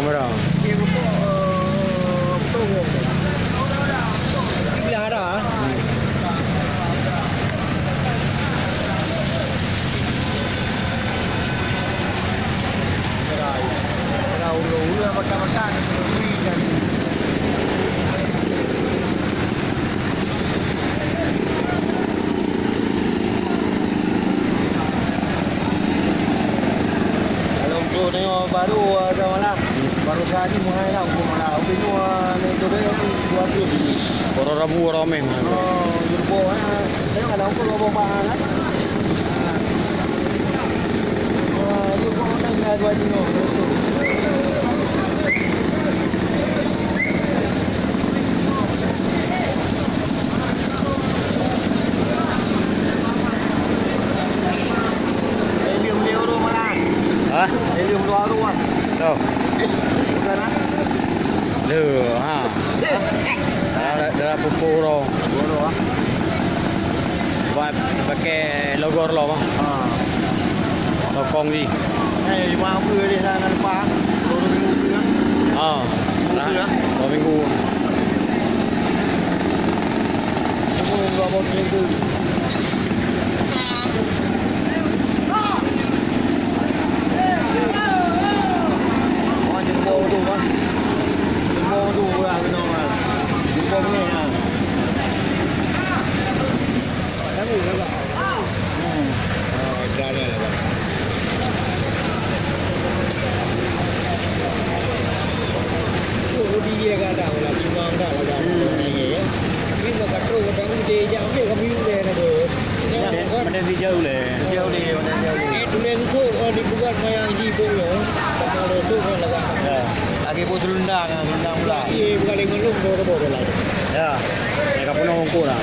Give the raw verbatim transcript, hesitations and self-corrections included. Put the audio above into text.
Kamera. Kalau untuk tengok baru, ah, dah malam. Baru sehari mahal lah untuk malam. Untuk ni, ah, ni tu dia, dua ratus. Orang Rabu, orang ramai mahal. Oh, jurbo, ah. Tengok kalau aku bawa bahan, ah. Ah, jurbo, ah, dah dua kilo. Helium dia urus malah. Hah? Helium dua urus, ah. Tuh. Bukan, ah? Leuh, ha. Dalam, dalam pupuk uroe. Dua urus, ah. Ba-, pakai logor lo, bang. Ha. Tokong ni. Eh, lima puluh dia dah nak lepas. Dua minggu tu, ah. Ha. Minggu tu, ah. Dua minggu. Semua dua minggu. Mantap, mantap. Mantap sijauh leh. Sijauh leh, mantap sijauh leh. Eh, tulen tu, oh, dibuat mayang ji tu, ya. Kalau tu, kan, lagak. Ya. Lagi buat selendang, ah, selendang pula. Iya, bukan lima puluh, dua ribu dolar. Ya. Ya, kat penuh ungkut lah.